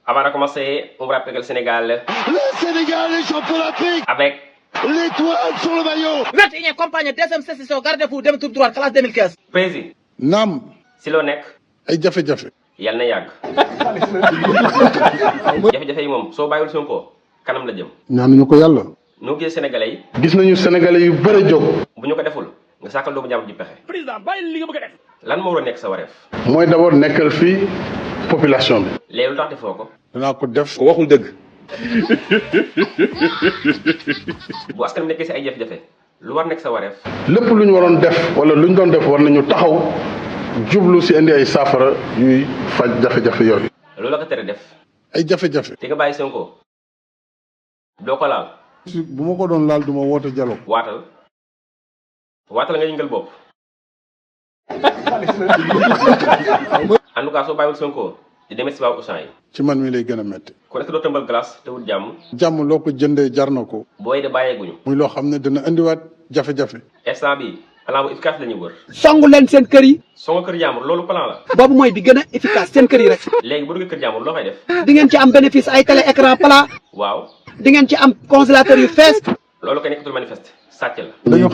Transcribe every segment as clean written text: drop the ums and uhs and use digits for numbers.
Avant de commencer, on vous rappelle que le Sénégal... Le Sénégal est champion d'Afrique avec... l'étoile sur le maillot. 21e compagnie deuxième session garde-fou demi tour droit classe 2015. Président. naam. si loo nekk. ay jafe-jafe. yàlla na yàgg. jafe-jafe yi moom soo bàyyiwul Sonko kanam la jëm. ñaanuñu ko yàlla. noo gisee sénégalais yi. gis nañu sénégalais yu bëri jóg. bu ñu ko deful nga sàkkal doomu jàmm ji pexe. président bàyyi li nga bëgg a def. lan moo war a nekk sa wareef. mooy d'abord nekkal fii population bi. léegi lu tax defoo ko. danaa ko def. ko waxul dëgg. bu askan bi nekkee si ay jafe-jafe lu war nekk sa wareef. lépp lu ñu waroon def wala lu ñu doon def war nañu taxaw jublu si indi ay saafara yuy faj jafe-jafe yooyu. loolu la ko tere def. ay jafe-jafe. te nga bàyyi Sonko doo ko laal. bu ma ko doon laal du ma woote dialogue. waatal nga yëngal bopp. en tout cas soo bàyyiwul Sonko di demee si baabu Auchan yi. ci man mi lay gën a metti. kon est-ce que doo tëmbal glace te wut jàmm. jàmm loo ko jëndee jar na ko. booy de bàyyeeguñu. muy loo xam ne dina indiwaat jafe-jafe. instant bi plan bu efficace la ñuy wër. songu leen seen kër yi. songo kër jàmbur loolu plan la. boobu mooy bi gën a efficace seen kër yi rek. léegi bu duggee kër jàmbur loo fay def. di ngeen ci am bénéfice ay télé écran plat. waaw. di ngeen ci am congélateur yu fees. loolu koy nekkatul manifeste sàcc la. dañu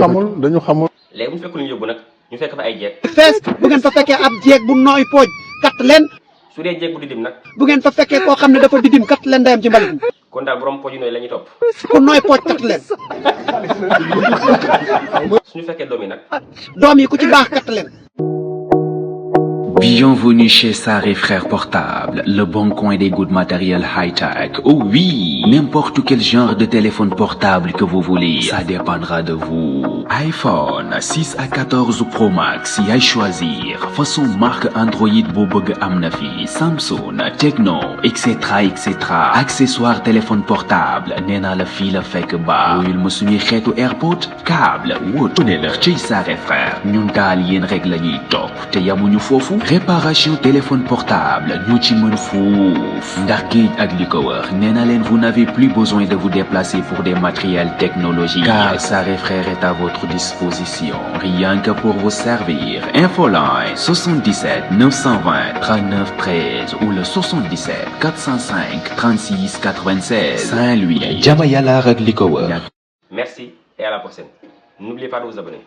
xamul. léegi bu ñu fekk lu ñu yóbbu nag ñu fekk fa ay jeeg. fees bu ngeen fa fekkee ab jeeg bu nooy pooj kat leen. su dee jeeg bu didim nag. bu ngeen fa fekkee koo xam ne dafa didim kat leen ndeyam ci mbalit mi. kon daal borom pooj yu nooy la ñuy topp. ku nooy pooj kat leen. suñu fekkee doom yi nag. doom yi ku ci baax kat leen. Bienvenue chez Sarr & Frères Portable, le bon coin des good matériel high-tech. Oh oui, n'importe quel genre de téléphone portable que vous voulez, ça dépendra de vous. iPhone 6 à 14 Pro Max, y a choisir. Façon marque Android bu bëgg am na fi, Samsung, Tecno, etc. Accessoire téléphone portable, nee naa la fii la fekk ba. Wuyul ma suñuy xeetu AirPod, câble, woot, ne la ci Sarr & Frères. ñun daal yéen rek la ñuy topp te yamuñu foofu. Réparation téléphone portable ñu ci mën fuuf ndax géej ak li ko wër nee na leen vous n'avez plus besoin de vous déplacer pour des matériels technologiques car Sarr & Frères est à votre disposition rien que pour vous servir. Infoline 77 920 39 13 ou le 77 405 36 96 Saint-Louis jama yàlla ak li ko wër. Merci et à la prochaine. N'oubliez pas de vous abonner.